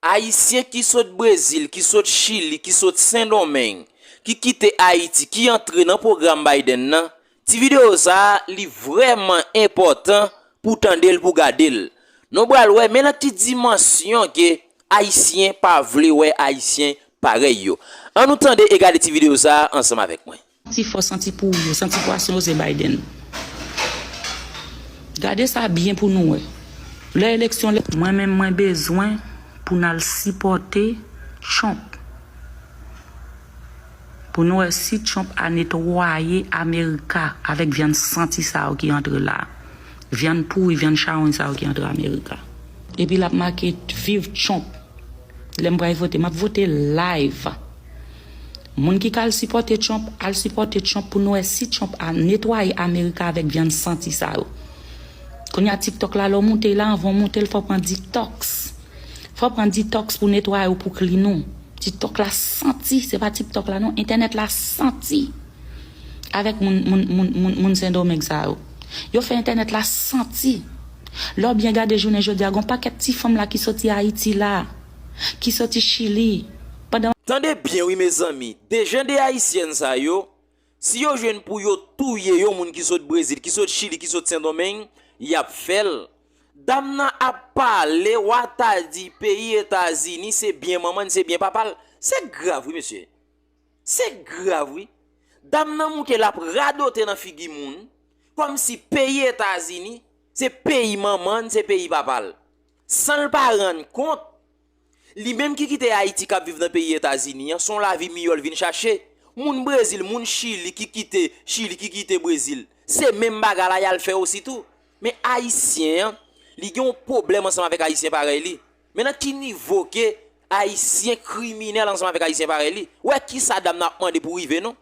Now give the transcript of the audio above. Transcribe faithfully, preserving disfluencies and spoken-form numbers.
Ayisyen ki sot Brezil, ki sot Chili, ki sot Sendomeng, ki kite Ayiti, ki antre nan pwogram Biden nan, ti videyo sa a, li vrèman enpòtan pou tande l, pou gade l. Nou pral wè, men nan ki dimansyon ke Ayisyen pa vle wè Ayisyen parèy yo. Ann nou tande e gade ti videyo sa a ansanm avèk mwen. Santi fò, santi pouri yo, santi pwason yo se Biden. Gade sa byen pou nou wè. Lè eleksyon, lè... Mwen menm, mwen bezwen pou n al sipòte Trump. Pou nou wè si Trump a netwaye Amerika avèk vyann santi sa yo ki antre la. Vyann pouri, vyann chawony sa yo ki antre Amerika. Epi l ap make viv Trump. Lè m pral vote, m ap vote live. Moun ki ka al sipòte Trump, al sipòte Trump pou nou wè si Trump a netwaye Amerika avèk vyann santi sa yo. Kounye a TikTok la, lè w moute la, anvan w moute l, fò w pran detox. Fò w pran detox pou netwaye w, pou clean ou. TikTok la santi, se pa TikTok la non, entènèt la santi. Avèk moun, moun, moun, moun, moun Sendomeng sa yo. Yo fè entènèt la santi. Lè w byen gade jounen jodi a, gon pakèt ti fanm la ki soti Ayiti la, ki soti Chili, pandan... Tande byen wi mezanmi, de jan de ayisyèn sa yo, si yo jwenn pou yo touye yon moun ki sot Brezil, ki sot Chili, ki sot Sendomeng, y ap fè l. Dam nan ap pale, w a ta di peyi Etazini se byen manman n, se byen papa l. Se grav wi mesye. Se grav wi. Dam nan moute l ap radote nan figi moun, kòmsi peyi Etazini se peyi manman n, se peyi papa l. San l pa rann kont, li menm ki kite Ayiti k ap viv nan peyi Etazini an, se yon lavi miyò l vin chache. Moun Brezil, moun Chili ki kite Chili, ki kite Brezil, se menm bagay la y al fè ositou. Men Ayisyen an, li gen yon pwoblèm ansanm avèk Ayisyen parèy li. Men nan ki nivo ke Ayisyen kriminèl ansanm avèk Ayisyen parèy li? Wè kisa dam nan ap mande pou rive non.